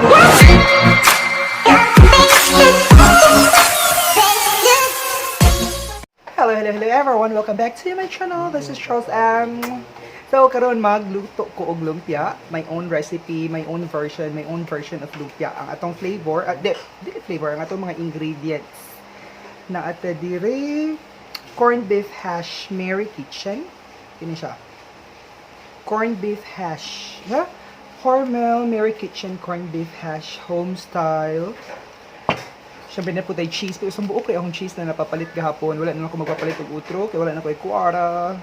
Hello, hello, hello everyone! Welcome back to my channel. This is Charles M. So, karon magluto ko og lumpia. My own recipe, my own version, my own version of lumpia. Ang atong flavor, di, di flavor, ang atong mga ingredients na ate dire corned beef hash Mary Kitchen. Kini siya. Corned beef hash. Ha? Hormel Mary Kitchen corned beef hash home style. Siyempre na po tayo cheese. Pero isang buo kay akong cheese na napapalit gahapon. Wala na ako magpapalit og utro. Kaya wala na ko kuwara.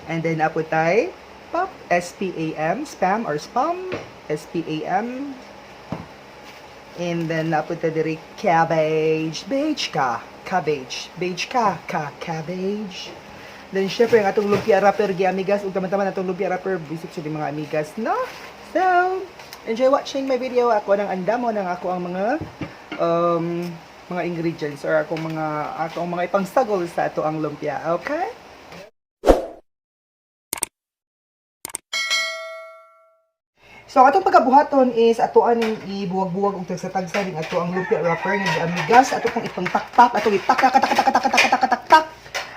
And then apo tay pop S-P-A-M, spam or spam, S-P-A-M. And then napo tay diri cabbage, beige ka, cabbage, beige ka, ka, cabbage. Then syempre ang atong lumpia wrapper gi amigas ug taman-taman atong lumpia wrapper bisik sa mga amigas, no? So, enjoy watching my video. Ako nang andamo ng ako ang mga ingredients or akong mga ipangsagol sa ato ang lumpia, okay? So, ang atong pagkabuhaton is ato aning ibuwag-buwag og tagsa-tagsa ning ato ang lumpia wrapper nga amigas, ato pong ipangtaktak, ato itak tak tak tak tak tak tak tak tak.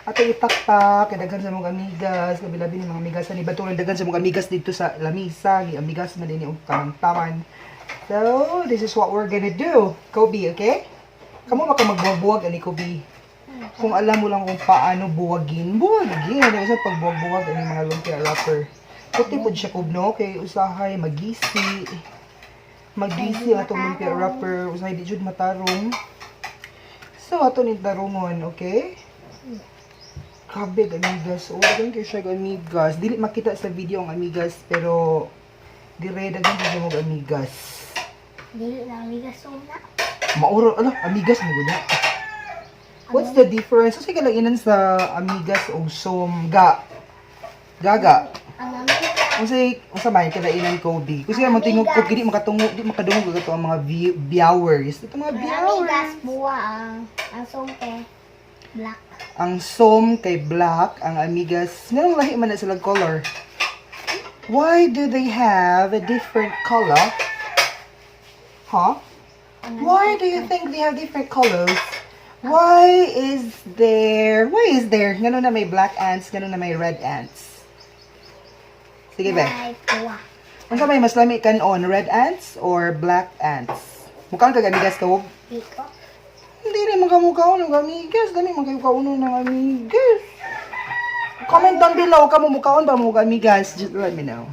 Ato itaktak kay daghan sa mga amigas, labi-labi ni mga amigas ni batulan daghan sa mga amigas dito sa lamisa, gi amigas man dinhi og tamang-taman. So, this is what we're gonna do. Kobe, okay? Kamo maka magbuwag-buwag ani, Kobe. Kung alam mo lang kung paano buwagin, buwagin. Ano sa pagbuwag-buwag ani mga lumpia wrapper. Puti po siya kubno kay usahay magisi. Magisi ang atong lumpia wrapper, usahay di jud matarong. So ato ni tarungon, okay? Grabe amigas. Oh, daghan kayo siya amigas. Dili makita sa video ang amigas pero dire daghan kayo mo amigas. Dili na amigas una. Mauro, ala, amigas mo gud. What's the difference? Kasi kalainan sa amigas o som ga. Gaga. Ang amigas. Unsay unsa may kalainan, Kobe? Kasi mo tingog ko di makatungog, di makadungog ato ang mga viewers. Ito mga Ang amigas viewers. buwa ang sumpe black. Ang som kay black, ang amigas, nganong lahi man na sila color? Why do they have a different color? Huh? Why do you think they have different colors? Why is there, ngano na may black ants, ngano na may red ants? Sige be. Ay, buwa. Unsa may mas lami kan-on, red ants or black ants? Mukhang kag amigas ka? Diko. Hindi rin magkamukha ng amigas. Dami man kayo kauno ng amigas. Comment down below, kamo mukaon ba mo og amigas? Just let me know.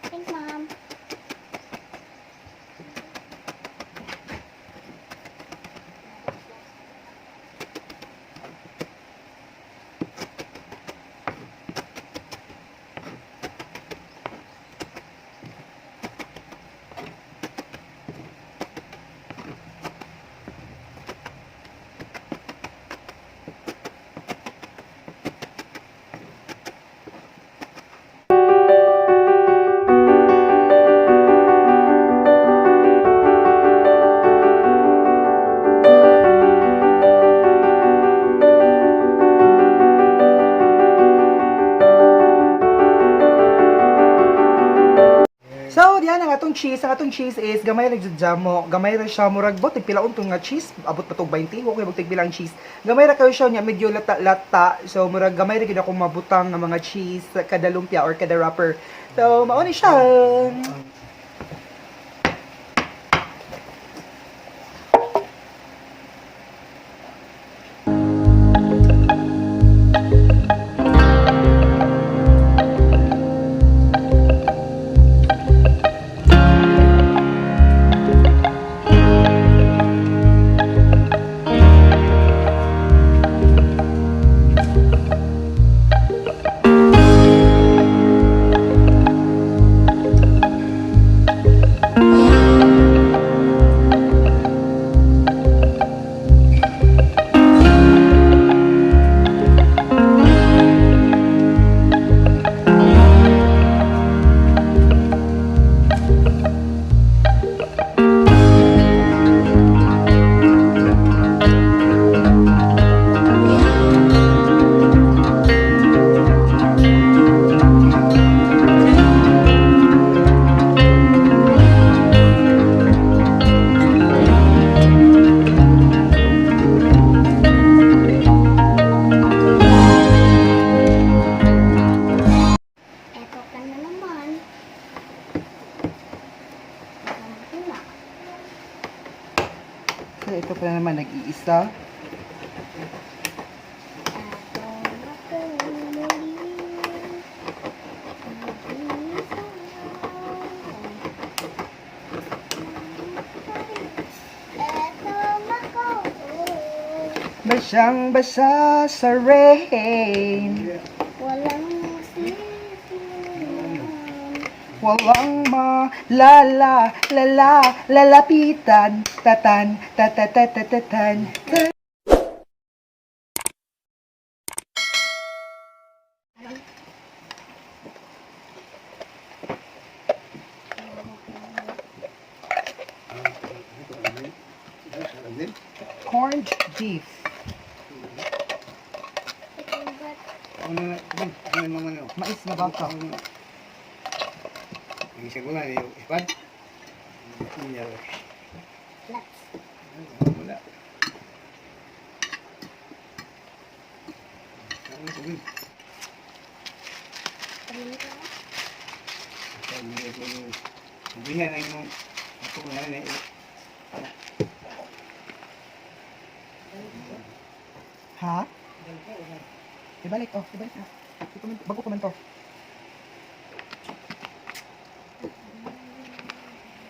Thanks, Mom. So, diyan ang atong cheese. Ang atong cheese is gamay ra jud mo. Gamay ra siya murag bot tigpila untong nga cheese. Abot pa tog 20 okay bog tigpila ang cheese. Gamay ra kayo siya niya medyo lata-lata. So, murag gamay ra gid ako mabutang nga mga cheese kada lumpia or kada wrapper. So, mao ni siya. man nag-iisa. Ako muli. Nag-iisa. Eto ako. Basyang basa sa rain. Walang sisiwan. Walang malala, lala, lalapitan, tatan, tatatatatan, ta. Corned beef. Mais na baka. Let's. Ha? Ibalik, oh, ibalik na. Bago ko man to.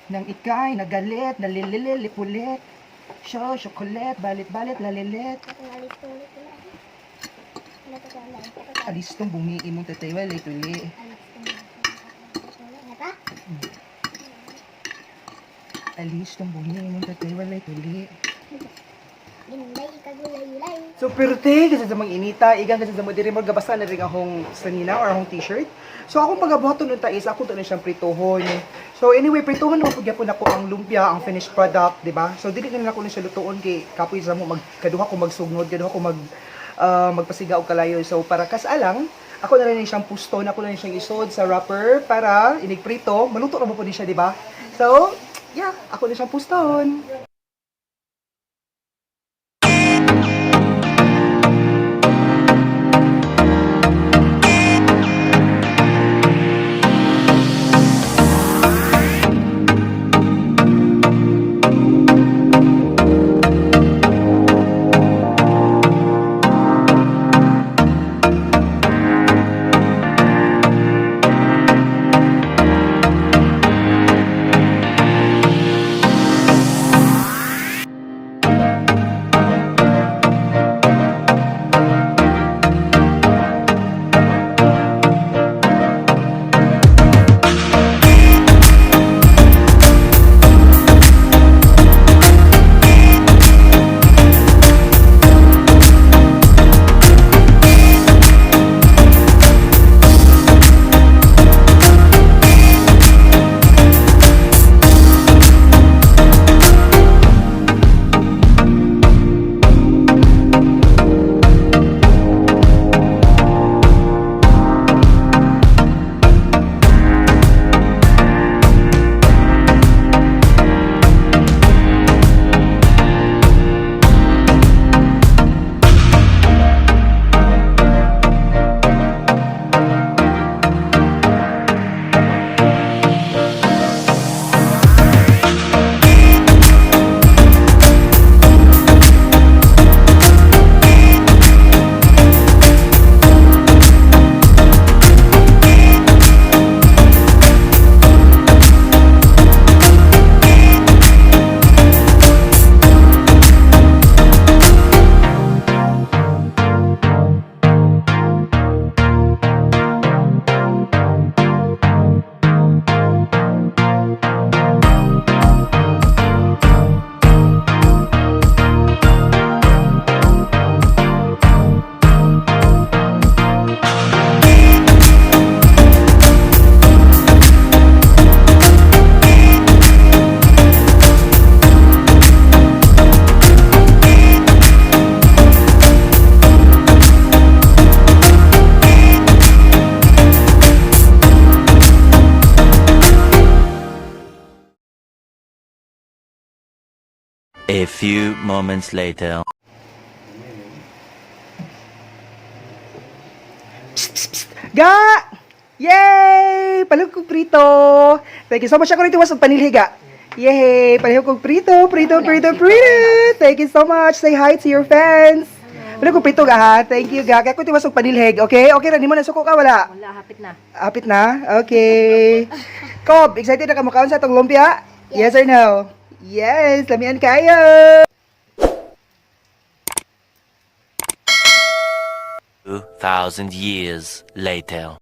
Nang ika'y nagalit, nalililipulit. Syo, chocolate, balit-balit, lalilit. Akong alis ulit na. Wala ko wala. Alis tong bungi imong tatay, walay tuli. Alis ulit na ta? Alis tong bungi imong tatay, walay tuli. Ginday kagulay-ulay. So perte kasi sa mga inita, igang kasi sa mga diri mo gabasa na rin akong sanina or akong t-shirt. So akong pagabuhaton unta is ako to na siyang prituhon. So anyway, prituhon na pud gyapon ako ang lumpia, ang finished product, di ba? So dili na lang ako na siya lutuon kay kapoy sa mo magkaduha ko magsugnod, kaduha ko magpasiga og kalayo. So para kasalang, ako na rin siyang puston, ako na rin siyang isod sa wrapper para inig prito, maluto ra mo pud ni siya, di ba? So, yeah, ako na siyang puston. A few moments later. Ga! Yay! Palug ko prito! Thank you so much. Ako rito was ang panilhiga. Yay! Pareho kong prito, prito, prito, prito! Thank you so much. Say hi to your fans. Pareho kong prito ga ha. Thank you ga. Kaya ko tiwas og panilheg, okay? Okay ra nimo, nasuko ka wala? Wala, hapit na. Hapit na? Okay. Kob, excited na ka mukaon sa atong lumpia? Yes or no? Yes, lamian kayo. 2,000 years later.